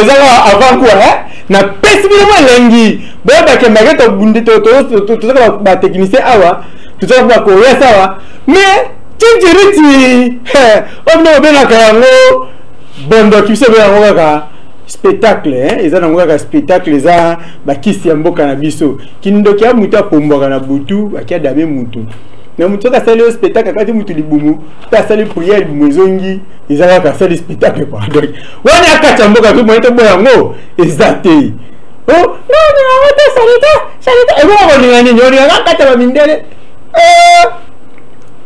Eza kaka avant quoi, hein? Napesi bino mwa elengi, boyebake make tobundi, tozaka batechnicien awa, tozaka bakoyes awa, mais tintiriti oyo bino bobengaka yango bondoki, biso obenga yango kaka spectacle, hein? Eza nango kaka spectacle, eza bakisi ya mboka na biso. Kindoki ya mutu apombwaka na butu, akia dame mutu na mutu, soki asali yo spectacle, akati mutu libumu mpe asali prière, libumu ezongi, eza kaka asali spectacle quoi. Donc wana akati ya mboka, moye toboya yango eza te. Oh, non, te salite salite, ebongo kolinga nini? Olingaka kati ya bamindele.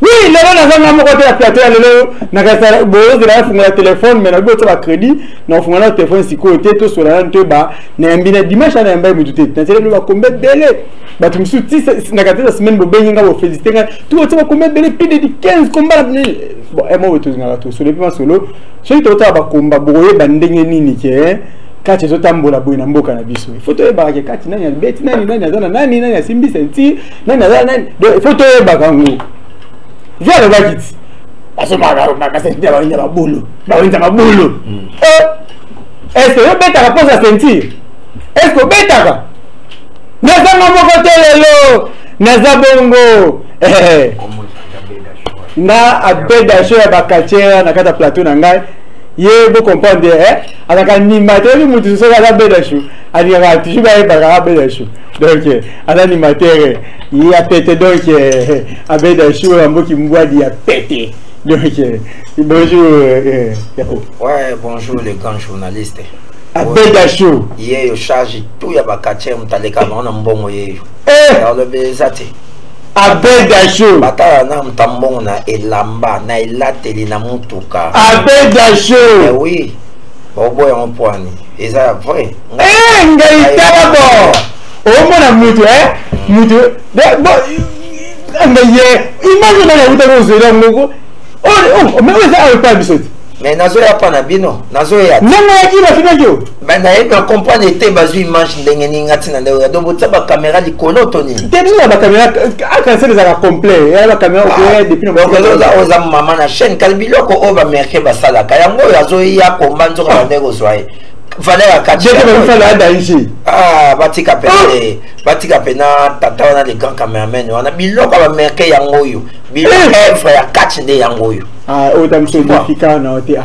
Oui, lelo nazanga moko te ya plateau ya lelo. Nakasa bozela yafungola telefone, mais nabi otya bacrédit na kofungola na telefone sikoyo te. Tosola nanu, toyeba nayambi na dimanche, nayamba ye mutu te. Natiela bino bakombe ebele, bato mosusu ti na kati ya semaine bobengi nga, bofélicité nga, tokotia bakombe ebele, plus de 15 komba. Bon, emo tozingaka tosolo mpe masolo. Soki totala bakomba, bokoyeba ndenge nini ke kati ezotambola boye na mboka na biso. Il faut toyebaka ke kati nani abeti nani, nani aza na nani, nani asimbi ceinture, nani aza nani. Donc il faut toyebaka yango. Vi alobaki ti bazomaka baceinture, bawenza mabulu, bawenza mabulu. Est ce que obetaka mposa ceinture? Est ce que obetaka? Nazanga moko te lelo, naza bongo na abeda show ya bakatiere na kati ya plateau na ngai. Ye bocomprendre, azalaka animateur. Oyebi mutu soki aza beda show, alingaka toujours bayebaka abeda show. Donc aza animateur ya pete. Donc abeda show ya mboki mbwadi ya pete. Donc bonjour, Yako. Ouais, bonjour les grands journalistes. Abeda show. Ye yo charge tout ya bakatiere, moto aleka bango na mbongo ye yo. Alobi eza te. Abeda show. Batala na moto ya mbongo na elamba, na elateli, na mutuka. Abeda show. Eh oui, oboya yango pwani eza ya vrai. Ngai tala bo omona mutu, mutu ngai ye image nani akutaki ozwela moko, mais oyo eza awa epai biso te. Mais nazoya mpa na bino, nazoya. Ndenge oyaki, bafinaki yo. Nayebi na comprendre te, bazwi image ndenge nini? Nga ntina ndenge donc botia bacaméra likolo to nini? Te, biso na bacaméra akansel ezalaka complet ya bacaméra okoya depuis na oza mama na chaîne kali. Biloko oyo baaméricain basalaka yango, oyo azoya komba nzoka bandenge kozwa ye valeur ya kati. Batika pena, batika pena tata wana, le grand cameraman wana. Biloko ya baaméricain yango oyo, biloko œuvre ya kati nde yango oyo. Oyo ta mosu edifika na te.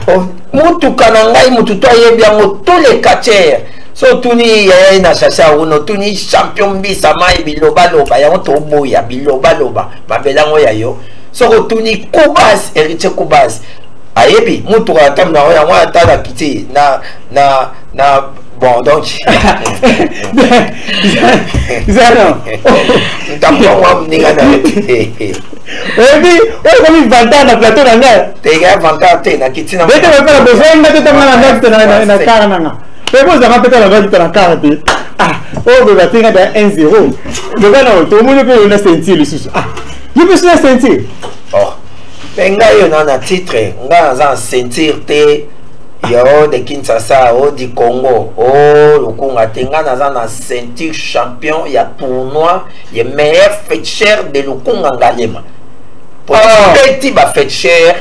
Mutuka na ngai, mutu to ayebi yango, tous les quartiers. So otuni yaya ye na chasse aruna, otuni champion mbisa mai, bilobaloba yango toboya, bilobaloba mabele yango ya yo. Soki otuni Kubas, Héritier Kubas ayebi mutuka na ntambo nango yango, ata na kiti na bon, donc Zano. Ntambo yango moninga na Oyebi oyo komi vantard na plateau na ngai. Tega vantard te, na kiti na bete bepela bozonga te ntango na ndaki te na kar nanga mpe bozanga mpe tala ndaki te na kar te. Ah, oyo boye batinga da 1 0 loba na tomoni mpe oyo na ceinture lisusu. Ah, yo mpe so na ceinture. Oh, mpe ngai oyo na titre, ngai naza na ceinture te ya o de Kinshasa, o di Congo, o Lukunga te. Ngai naza na ceinture champion ya tournoi ya meilleur féticheur de Lukunga Ngalema. Beti baféticheur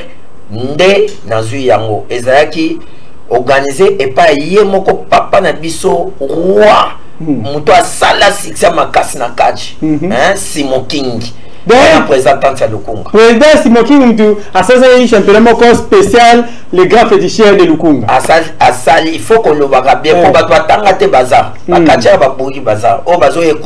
nde nazwi yango, ezalaki organisé epai ye moko papa na biso roi, moto asala succès makasi na kati, Simon King, représentante ya Lukunga. Président Simon King mutu asalaki championnat moko spécial, le grand féticheur de Lukunga. Asali, il faut kolobaka bien mpo bato batanga te, baza bakati ya babongi, baza oyo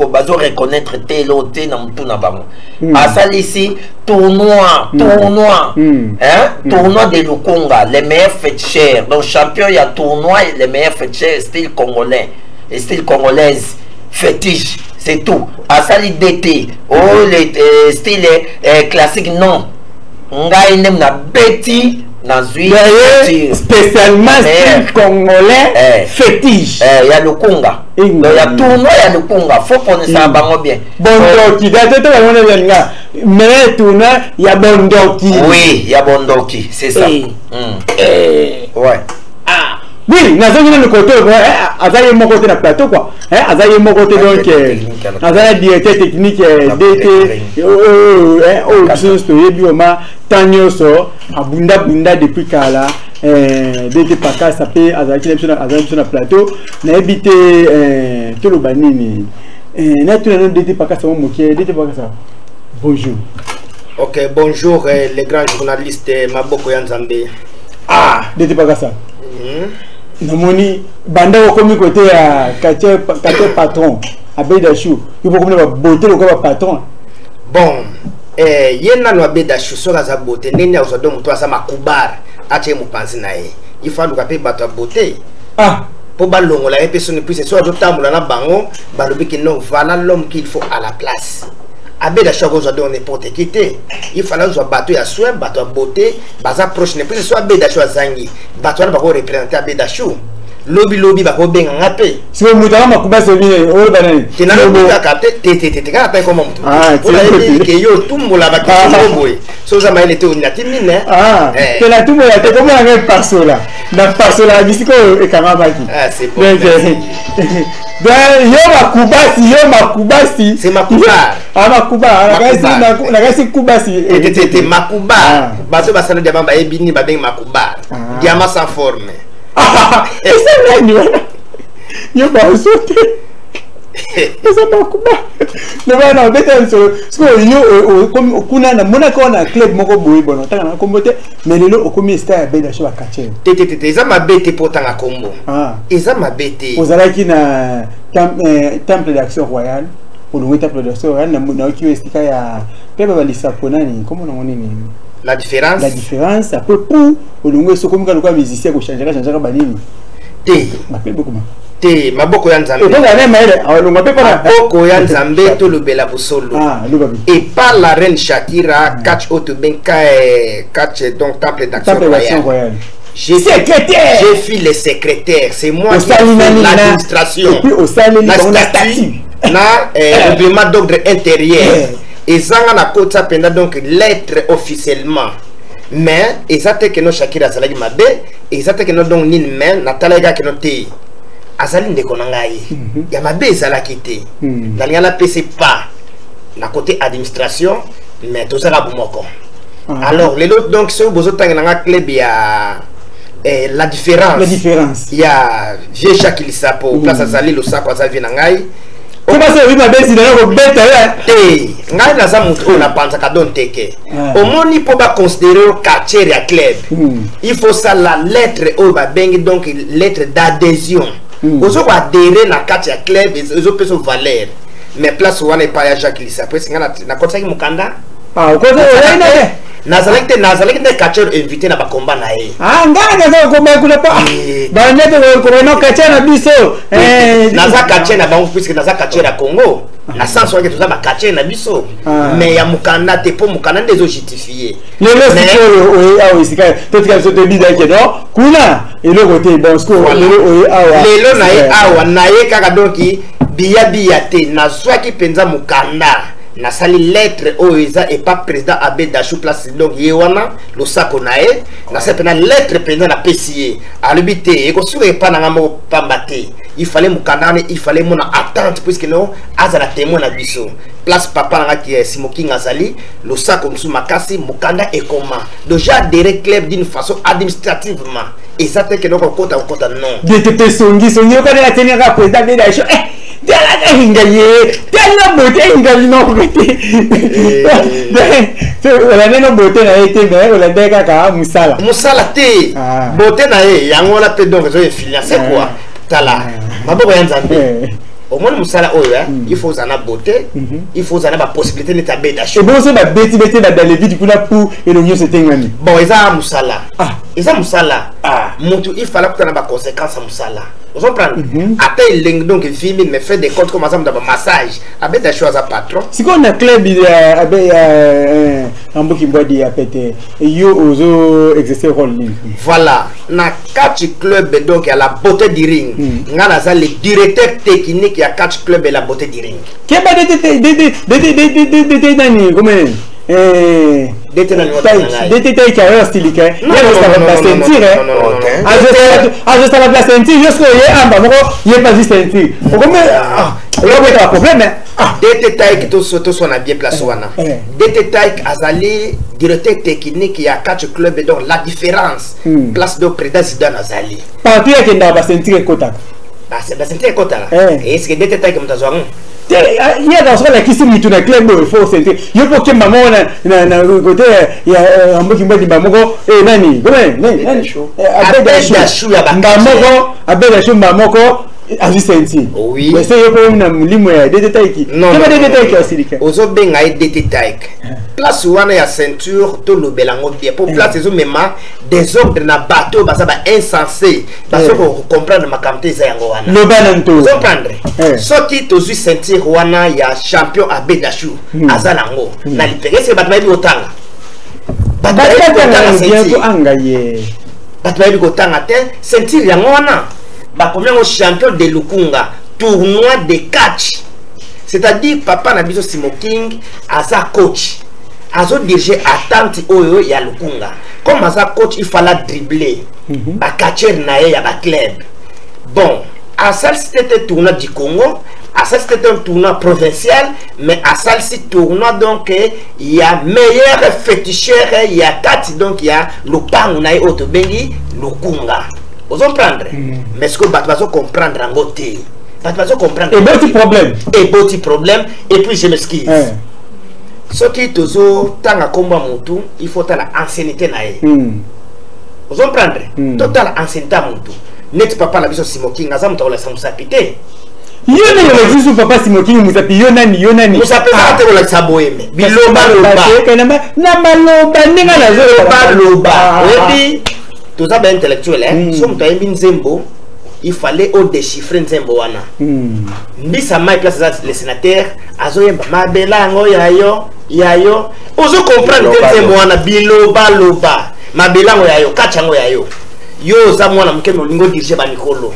bazo reconnaître te elo te na motu na bango. Asalisi tournoi, hein, tournoi de Lukunga, les meilleurs féticheurs, donc champion ya tournoi les meilleurs féticheurs style congolais et style congolaise fétiche, c'est tout. Asali dt oh le style classique, non, ngai nde nabeti, nazwi. Spécialement style congolais fétiche. Ya Lukunga, donc ya tournoi ya Lukunga, faut connaissaka bango bien. Bondoki date to bango nde balinga mais tournoi ya bondoki. Oui, ya bondoki, c'est ça. Ouais. Ah oui, nazongi nano kote oyo, aza ye moko te na plateau quoi, aza ye moko te. Donc aza na directeur technique dt oyo biso nyonso toyebi, oma temps nyonso abundabunda depuis kala. DT Pakasa mpe azalaki na biso azalaki biso na plateau. Nayebi te toloba nini. Natuna nano DT Pakasa mo moke. DT Pakasa, bonjour. Ok, bonjour les grands journalistes, Maboko ya Nzambe. Ah, DT Pakasa, namoni banda okomi kote ya quartier, quartier patron Abeda Chou, yo bokomi na babote lokola bapatron. Bon, ye nano Abeda Chou, soki aza bote ndenge azwa do moto aza makubar, atie mopanzi na ye, il faut aluka mpe bato ya bote mpo balongola ye mpe soni, puisque soki azotambola na bango, balobi ke non, voilà l'homme qu'il faut à la place. Abeda Chou akozwa donc n'importe qui te, il fallait azwa bato ya soin, bato ya beauté, baza proche ne, puisque so Abeda Chou azangi bato wana bakoreprésente Abeda Chou, lobi lobi bakobenganga mpe. Sikoyo moto anga makuba sobi oyo banani? Te, nalobi kaka te, te, te, te, te, kaka ta ekoma moto mpona yebi ke yo otumbola bakesongo boye, so oza mayele te, onati mine. Te, natumbola te, komona ngai pasola na pasola ya bisika oyo ekangamaki. Yo makubasi, yo makubasi. C'est makubar. Ah, makuba, nakasi kubasi. Te, te, te, makuba. Bato basala diamant bayebi nini babengi makubar, diamant sans forme. Eza nani wana? Yo bazo te, eza makuba loba na obeta lisolo. Sikoyo yo kuna namonaka wana club moko boye, bono otanga na kombo te, mais lelo okomi star ya Beda Show, bakatie. Te, te, te, te, eza mabe te mpo otanga kombo. Eza mabe te. Ozalaki na Temple d'Action Royale, olongwe Temple d'Action Royale, nayoki yo esika ya mpe babalisapo nani, kombo nango nini? La Différence. La Différence. Après pour olongwe, soki okomi kaka lokola musicien, kochangeaka changeaka banini. Te. Bape bokoma. Te, maboko ya Nzambe. Okozala na mayele alongwa mpe mpona Maboko ya Nzambe, tolobela bosolo. Loba. Et par la reine Shakira, catch oyo tobenka catch donc Temple d'Action Temple d'Action Royale. Royale. J'ai Secrétaire. J'ai fait le secrétaire, c'est moi qui ai Osali fait nani? l'administration. Et puis osaleli na bango na statut statut. Na règlement d'ordre intérieur ezanga na kota mpenza, donc lettre officiellement. Mais eza te keno Shakira azalaki mabe, eza te keno donc nini, mais natalaki kaka keno te, azali ndeko na ngai, ya mabe ezalaki te. Nalinga napesa pas na côté administration, mais tozalaka bomoko. Alors lelo donc soki bozotangela nga club ya La Différence, La Différence. Ya vieux Jacques Lisapo, place azali, losako, aza vieux na ngai. Ko basi oyebi mabe esi nanga kobeta ye. Te, ngai naza motu oyo napanzaka don teke. Omoni, mpo baconsidere yo quartier ya club, il faut sala lettre oyo babengi donc lettre d'adhésion. Ozo koadhérer na kati ya club, ezopesa yo valeur. Mais place wana epai ya Jacques Lisapo, esi ngai nakotisaki mokanda. Okoza oyai na ye. Nazalaki te, nazalaki nde catcheur invité na bakomba na ye. Ngai naza kokoma kuna pa bandete kokoma katia na biso. Naza catcheur na bango puisque naza catcheur ya Congo, na sens wana toza bacatcheur na biso, mais ya mokanda te, mpo mokanda nde ezojustifie. Lelo sikoyo oye awa, esika totika biso toyebidaki no kuna eloko te. Bon, sikoyo lelo oye awa. Lelo na ye awa, na ye kaka donc biya biya te, nazwaki mpenza mokanda, nasali lettre oyo eza epa président Abe Dachou, place donc ye wana, losako na ye. Nasali mpenza lettre mpenza, napesi ye, alobi te ekosuka epa na nga moko pamba te, il fallait mokanda wana, il fallait mona attente puisque no azala témoin na biso, place papa na nga ki Simoking azali, losako mosusu makasi. Mokanda ekoma donc j'ai adhéré club d'une façon administrativement, eza te ke noko kokota kokota, non. DTP songi songi okadela teniaka président Abe Dachou, tala ehinga ye, tala bote ehinga binoko te, olande no bote na ye te, mais olande kaka mosala. Mosala te, bote na ye yango wana mpe donc ezo influence quoi. Tala, maboko ya Nzambe, omoni mosala oyo, il faut ozala na beauté, il faut ozala na bapossibilité neti Abeda Show. Ebongo so babeti beti badalevidi kuna pu elongi nyonso etengami. Bon, eza mosala, eza mosala. Motu il fallait kutana baconséquence ya mosala, ozocomprendre? Ata elengi donc evimi, mais fait des comptes comme aza moto ya bamassage, Abeda Show aza patron. Sikoyo na club ya abe ya Ramboki Mbwadi ya pete, yo ozo exercer rôle nini? Voilà, na catch club donc ya La Beauté du Ring, nga naza le directeur technique ya catch club ya La Beauté du Ring. Keba, DT nani comme DT nani? DT taika oyo stilika ye azosala ceinture, azosala la ceinture, yo sikoyo ye amba moko ye pasi ceinture okomi. Oyobeta problème. Ah. DT Taik, toswana bien place wana. DT Taik azali directeur technique ya catch club, donc la différence, place do président Zidane azali. Partout akendaka, baceinture ekotaka. Baceinture ekotaka. Est-ce que DT Taik moto azwa yango? Ye aza soki alakisi mutu na club oyo, faut ceinture. Yo mpo okemba moko na côté ya Ramboki Mbadimba moko, nani mba moko abeda mba moko azwi ceinture. Oui. Ese yo mpo na molimo ya DT Taiki. DT Taiki asilika. Ozobenga ye DT Taik. Place wana ya ceinture, tolobela yango bien, po place ezomema désordre na bato oyo baza bainsensé, bazo comprendre makambo te. Eza yango wana. Loba na nto. Ozocomprendre? Soki tozwi ceinture wana ya champion Abedashu, aza nango na lipeka. Ese bato bayebi kotanga? Bato bayebi kotanga ceinture? Anga ye. Bato bayebi kotanga te. Ceinture yango wana, bakomi yango champion de Lukunga, tournoi de catch, c'est-à-dire papa na biso Simo King aza coach, azodirige attente oyo ya Lukunga. Comme aza coach, il fallait dribbler bacatcheur na ye ya baclub. Bon, asalisi te te tournoi du Congo, asalisi te te tournoi provincial, mais asalisi tournoi donc ya meilleur féticheur ya kati donc ya lopango na ye oyo tobengi Lukunga. Ozocomprendre? Mais sikoyo bato bazocomprendre yango te. Bato bazocomprendre. Eboti problème. Eboti problème. Et puis je m'excuse, soki tozotanga nkombo ya motu, il faut tala ancienneté na ye. Ozocomprendre? Totala ancienneté ya motu. Neti papa na biso Simoking aza moto akolakisa mosapi te. Yo nani olakisi papa Simoking mosapi? Yo nani? Yo nani? Mosapi ezaka te kolakisa boyeme, bilobaloba. Na maloba ndenge nazobaloba. Oyebi, toza baintellectuel. So moto ayembi nzembo, il fallait odéchiffrer nzembo wana. Mbisa mai place eza le sénateur azoyemba mabela yango ya yo ya yo, ozocomprendre te nzembo wana. Bilobaloba, mabela yango ya yo, kati yango ya yo. Yo oza mwana moke, me olingi odirige bamikolo.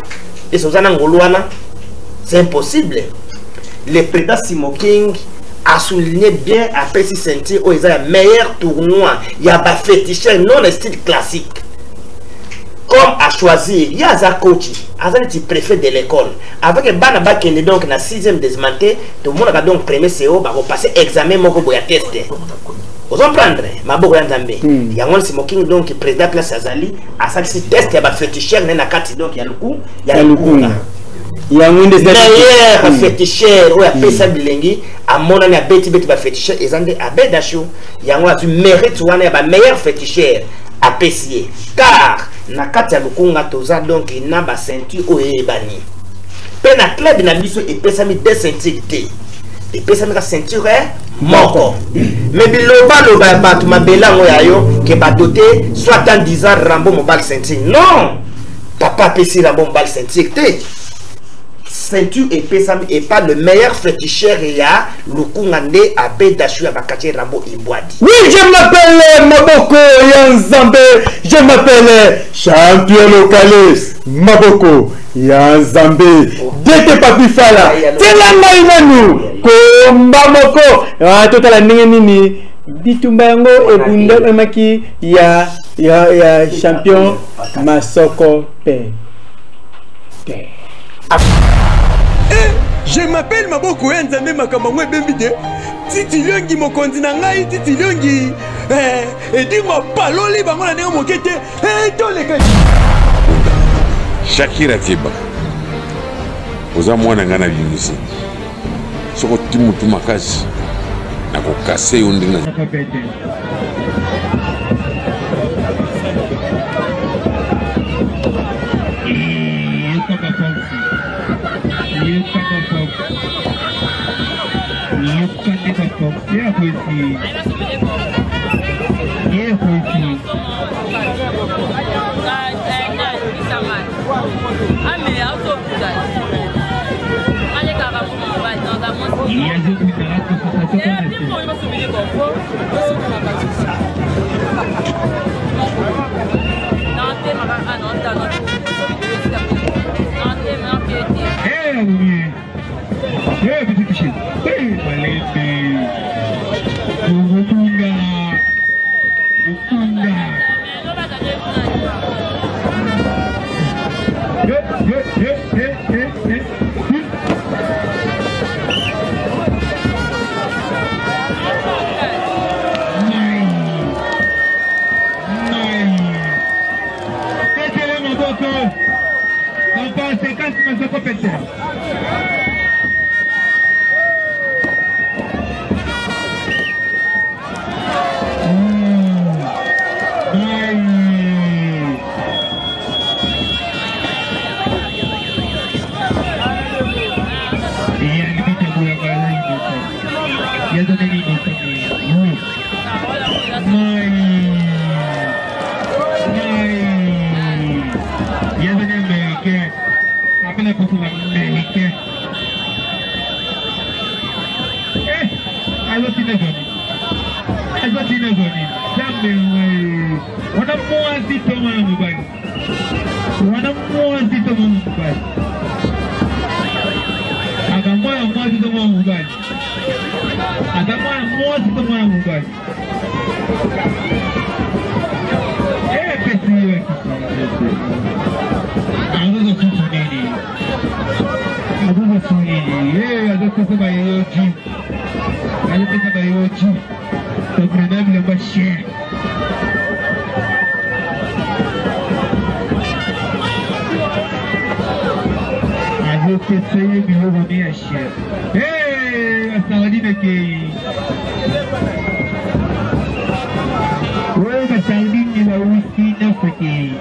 Ese oza na ngolu wana? C'est impossible. Le président Simo King a souligné bien, apesi ceinture oyo eza ya meilleur tournoi ya baféticheur, non na style classique. Comme à choisir, ye aza coach, aza neti préfet de l'école avec bana bakende donc na 6e désimanté. Tomonaka donc premier CO bakopase examen moko boya test. Ozocomprendre? Maboko ya Nzambe. Yango wana Simo King, donc président place azali, asalisi test ya baféticheur ne na kati donc ya luku ya Lukunga. Yango nde. Meilleur féticheur oyo apesa bilengi, amonani abeti-beti baféticheur, eza nde Abedashu. Yango azwi mérite wana ya bameilleur féticheur, apesi ye, car na kati ya Lukunga toza donc na baceinture oyo eyebani. Mpe na club na biso epesami deux ceinture te, epesami ka ceinture moko. Mais bilobaloba ya bato, mabele yango ya yo, ke badote soit en disant Rambo mobali ceinture. Non, papa apesi Rambo mobali ceinture te. Ceinture epesami epa le meilleur féticheur ya Lukunga, nde Abedashu ya baquartier, Rambo Imbwadi. Oui, je m'appelle Maboko ya Nzambe. Je m'appelle champion localiste Maboko ya Nzambe. DT Papi Fala. Tela ngai nanu komba moko. Ah, totala ndenge nini bitumba yango ebundamaki ya champion Masoko pe te. Je m'appelle Maboko ya Nzambe. Makambo yango ebembi te. Titi Liongi, mokonzi na ngai, Titi Liongi edingo paloli bango na ndenge moke te. Toleka. Shakira Keba, oza mwana ngai na bimisi. Soki oti mutu makasi, nakokase yo ndenge. Masoko pete. Wana mwasi to mwana mobali, wana mwasi to mwana mobali, aka mwana mwasi to mwana mobali, ata mwana mwasi to mwana mobali. Epesi yo azoza susu nini, azoza susu nini? Azopesa bayoji, azopesa bayoji toprena bilamba cher. Azopesa ye biloko ne ya cher. Basardine ekei oyo, basardine, bawhisky nyonso ekei.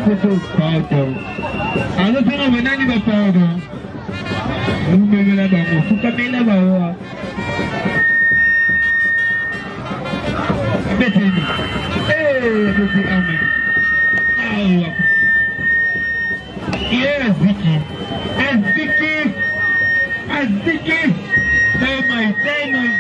Photo, pardon, azosenga banani bapardon. Umemela bango, fukamela bango, beteni beti amen. Awa ye aziki, aziki, aziki. Temai, temai.